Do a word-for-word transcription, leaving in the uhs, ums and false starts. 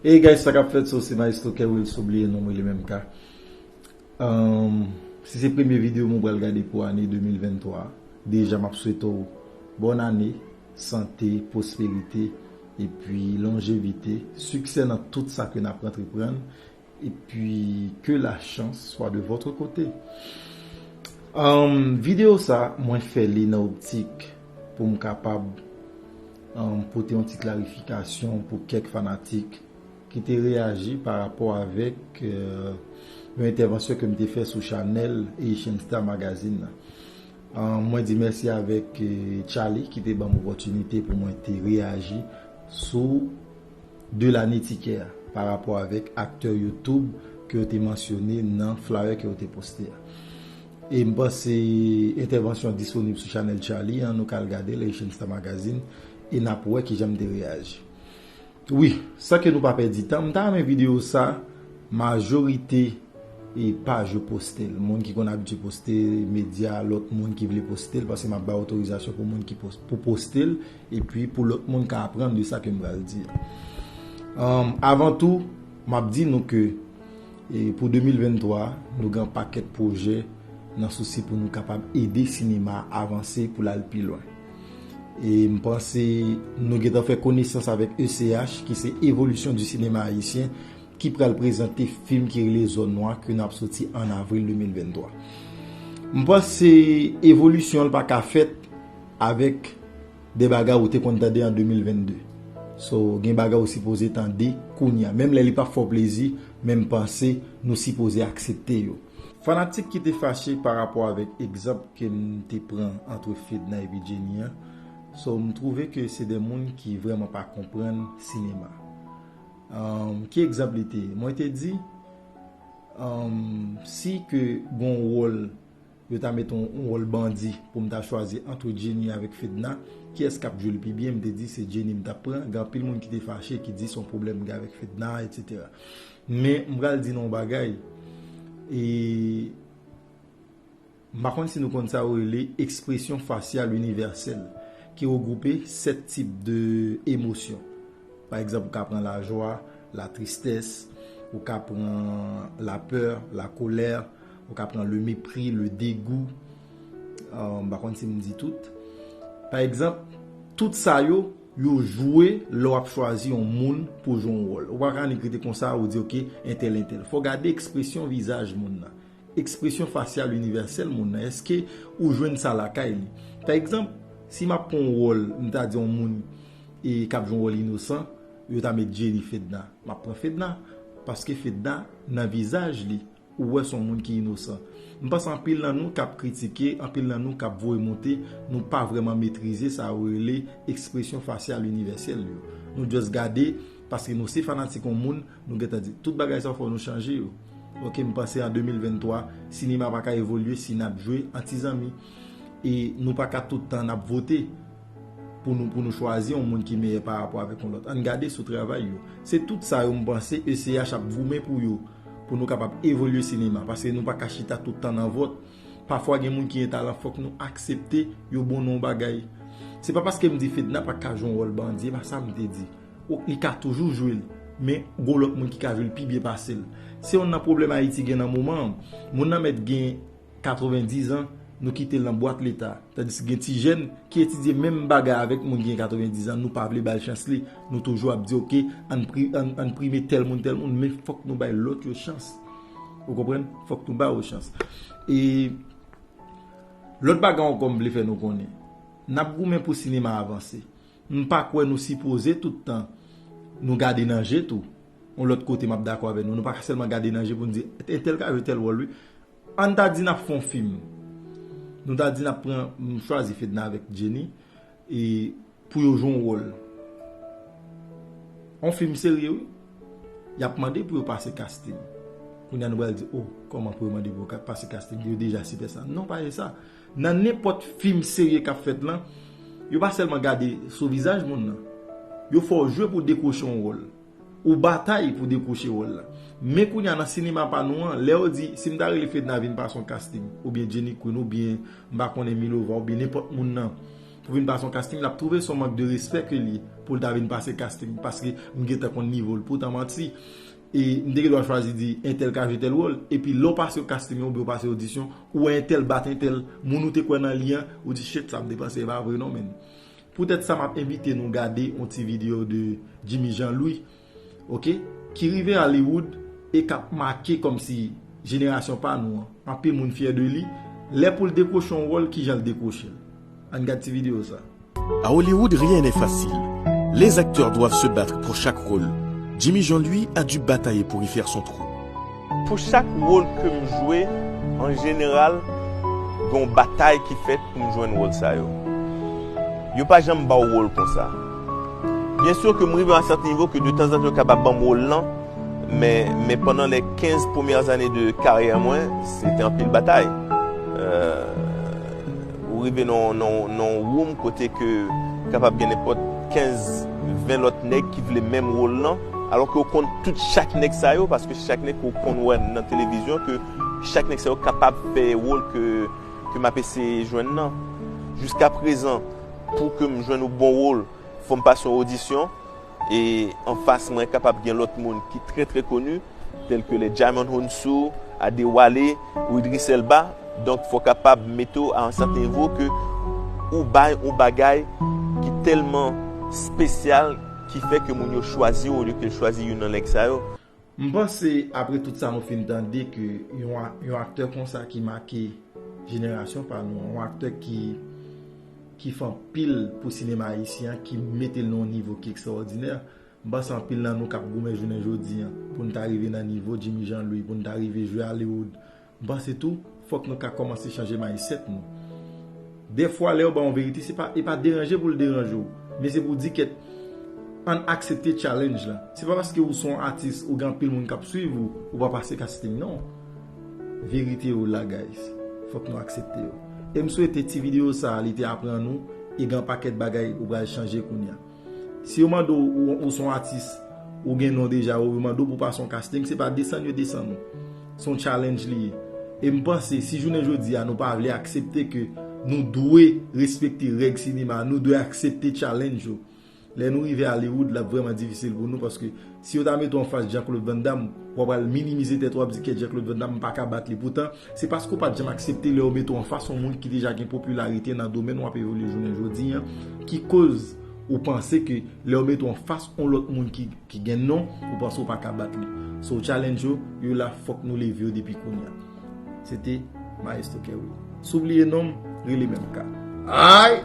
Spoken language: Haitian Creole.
Hey guys, sa k ap fèt? So, se Maestro Kerwil, sou bliye non mwen li menm ka. Um, si se premye videyo mwen pral gade pou ane de mil venntwa, deja m ap swete w bòn ane, sante, pwosperite, epi lonjevite, siksè nan tout sa ke n ap antreprann, epi ke la chance soit de votre côté. Um, videyo sa, mwen fè li nan optik pou m kapab um, pote yon ti klarifikasyon pou kèk fanatik ki te reyaji pa rapò avèk euh, yon entèvansyon ke m te fè sou chanèl Haitian Star Magazine nan. Um, mwen di mèsi avèk euh, Charlie ki te ban m opòtinite pou mwen te reyaji sou de lane tikè a pa rapò avèk aktè YouTube ke yo te mansyone nan flyer ke yo te poste a. E m panse entèvansyon an disponib sou chanèl Charlie an, nou ka al gade l, Haitian Star Magazine, e n ap wè kijan m te reyaji. Wi, san ke nou pa pèdi tan, m ta renmen videyo sa, majorite e paj yo poste l. Moun ki konn abitye poste medya, lòt moun ki vle poste l, paske m ap bay otorizasyon pou moun ki pos- pou poste l, epi pou lòt moun ka aprann de sa ke m pral di a. Um, avan tou, m ap di nou ke e pou de mil venntwa, nou gen yon pakèt pwojè nan sousi pou nou kapab ede sinema a avanse pou l al pi lwen. E m panse nou gentan fè konesans avèk E C H, ki se Evolisyon di Sinema Ayisyen, ki pral prezante fim ki rele Zòn Nwa ke n ap soti an avril de mil venntwa. M panse evolisyon l pa ka fèt avèk de bagay ou te konn tande an de mil vennde. So, gen bagay ou sipoze tande kounye a. Menm lè li p ap fè w plezi, men m panse nou sipoze aksepte yo. Fanatik ki te fache pa rapò avèk egzanp ke m te pran ant Fedna epi Jenny an, so, m twouve ke se de moun ki vrèman pa konprann sinema. Um, ki egzanp li te ye? Mwen te di, um, si ke gon wòl yo ta mete yon, yon wòl bandi pou m ta chwazi ant Jenny avèk Fedna, kiyès k ap jwe l pi byen? M te di se Jenny m t ap pran. Gen anpil moun ki te fache, ki di se yon pwoblèm m gen avèk Fedna, etsetera. Men m pral di nou yon bagay, e m pa konn si nou konn sa yo rele ekspresyon fasyal inivèsèl, ki regwoupe sèt tip de emosyon. Pa egzanp, ou ka pran lajwa, latristès, ou ka pran lapè, lakolè, ou ka pran le mépris, le dégoût. Euh, m pa konn si m di tout. Pa egzanp, tout sa yo, yo jwe lè w ap chwazi yon moun pou jwe yon wòl. Ou pa ka annik rete konsa, ou di, "Ok, entèl, entèl." Fò w gade ekspresyon vizaj moun nan, ekspresyon fasyal inivèsèl moun nan. Èske ou jwenn sa lakay li? Pa egzanp, si m ap pran yon wòl, m ta di yon moun e k ap jwe yon wòl inosan, yo ta met Jenny Fedna. M ap pran Fedna, paske Fedna nan vizaj li, ou wè se yon moun ki inosan. M panse anpil nan nou k ap kritike, anpil nan nou k ap voye monte, nou pa vrèman metrize sa yo rele ekspresyon fasyal inivèsèl yo. Nou just gade, paske nou se fanatik yon moun, nou gentan di, "Tout bagay sa yo fò nou chanje yo." Ok, m panse an de mil venntwa, sinema pa ka evolye si n ap jwe an ti zanmi. E nou pa ka tout tan n ap vote pou nou, pou nou chwazi yon moun ki meyè pa rapò avèk yon lòt. Ann gade sou travay yo. Se tout sa yo m panse E C H ap goumen pou yo, pou nou kapab evolye sinema, paske nou pa ka chita tout tan nan vòt. Pafwa gen moun ki gen talan, fòk nou aksepte yo bon nan yon bagay. Se pa paske m di Fedna pa ka jwe yon wòl bandi, e pa sa m te di. Ou, li ka toujou jwe l, men gon lòt moun ki ka jwe l pi byen pase l. Se youn nan pwoblèm Ayiti gen nan moman an. Moun nan mèt gen katrevendiz an, nou kite l nan bwat leta. Tandiske gen ti jèn ki etidye menm bagay avèk moun ki gen katrevendiz an, nou pa vle ba l chans li. Nou toujou ap di, "Ok, ann pri-, ann, ann prime tèl moun, tèl moun," men fòk nou bay lòt yo chans. Ou konprann? Fòk nou ba yo chans. E lòt bagay ankò m vle fè nou konnen. N ap goumen pou sinema avanse. M pa kwè nou sipoze tout tan nou gade nan je tou. Yon lòt kote m ap dakò avè nou. Nou pa ka sèlman gade nan je pou n di, "Entèl ka jwe tèl wòl, wi." Ann ta di n ap fè yon fim. Nou ta di n ap pran, m chwazi Fedna avèk Jenny, e pou yo jwe yon wòl. Yon fim serye, wi. Y ap mande pou yo pase casting. Kounye a nou pral di, "Oh, kòman pou yo mande pou yo ka-, pase casting? Yo deja sipèsta." Non, pa e sa. Nan nenpòt fim serye k ap fèt lan, yo pa sèlman gade sou vizaj moun nan. Yo fè w jwe pou dekwoche yon wòl. Ou batay pou dekwoche wòl la. Men kounye a nan sinema pa nou an, lè yo di, si m ta rele Fedna vin pase yon casting, oubyen Jenny Queen, oubyen m pa konnen Milova, oubyen nenpòt moun nan, pou vin pase yon casting, l ap twouve se yon mank de respè ke li ye pou l ta vin pase casting, paske m gentan konn nivo l. Poutan manti, e m te gen dwa chwazi di entèl ka jwe tèl wòl, epi lè w pase yon casting oubyen w pase odisyon, ou wè entèl bat entèl, moun ou te kwè nan li an, ou di shit, sa m te panse e pa vre non, menn. Poutèt sa, m ap envite nou gade yon ti videyo de Jimmy Jean Louis, oke, ki rive Hollywood e k ap make kòmsi jenerasyon pa nou an, anpil moun fyè de li, lè pou l dekwoche yon wòl, kijan l dekwoche l. Ann gad ti videyo sa. À Hollywood, rien n'est facile. Les acteurs doivent se battre pour chaque rôle. Jimmy Jean, lui, a dû batailler pour y faire son trou. Pou chak wòl ke m jwe, an jeneral, gen yon batay ki fèt pou m jwenn wòl sa yo. Yo pa janm ba w wòl konsa. Byen si ke m rive a sèten nivo ke detanzantan yo kapab ban m wòl lan, men, men pandan les quinze premières années de carrière mwen, se te anpil batay. Euh, ou rive nan, nan, nan yon woum kote ke kapab gen nenpòt kenz, ven lòt nèg ki vle menm wòl lan, alò ke ou konn tout chak nèg sa yo, paske chak nèg ke ou konn wè nan televizyon, ke chak nèg sa yo kapab fè wòl ke, ke m ap eseye jwenn nan. Jiska prezan, pou ke m jwenn yon bon wòl, fò m pase yon odisyon, e anfas mwen kapab gen lòt moun ki trè, trè koni, tèl ke les Djimon Hounsou, Adewale, ou Idris Elba. Donk, fò w kapab mete w a yon sèten nivo ke ou bay yon bagay ki tèlman espesyal, ki fè ke moun yo chwazi w olye ke l chwazi youn nan nèg sa yo. M panse, apre tout sa nou fin tande, ke yon, a- yon aktè konsa ki make jenerasyon pa nou, yon aktè ki, ki fè anpil pou sinema ayisyen an, ki mete l nan yon nivo ki ekstraòdinè, m panse anpil nan nou k ap goumen jounen jodi an, pou n ta rive nan nivo Jimmy Jean Louis, pou n ta rive jwe Hollywood, m panse tou, fòk nou ka kòmanse chanje mindset nou. Dèfwa, lè yo ba w yon verite, se pa, e pa deranje pou l deranje w, men se pou w di kèt, ann aksepte challenge lan. Se pa paske ou se yon atis, ou gen anpil moun k ap swiv ou, ou pa pase casting non. Verite yo la, guys. Fòk nou aksepte yo. E m swete ti videyo sa a, li te aprann ou, e gen yon pakèt bagay ou pral chanje kounye a. Si yo mande w, ou, ou se yon atis, ou gen non deja, ou yo mande w pou w pase yon casting, se pa desann yo desann ou. Se yon challenge li ye. E m panse, si jounen jodi a nou pa vle aksepte ke nou dwe respekte règ sinema, nou dwe aksepte challenge yo. Lè nou rive Hollywood, l ap vrèman difisil pou nou, paske si yo ta mete w anfas Jean-Claude Van Damme, w ap pral minimize tèt ou, w ap di kèt Jean-Claude Van Damme, m pa ka bat li. Poutan, se paske w pa t janm aksepte lè yo mete w anfas yon moun ki deja gen popilarite nan domèn w ap evolye jounen jodi an, ki koz ou panse ke lè yo mete w anfas yon lòt moun ki, ki gen non, ou panse w pa ka bat li. So, challenge yo, yo la, fòk nou leve yo depi kounye a. Se te Maestro Kerry. Si w bliye non m, rele menm ka. Ay!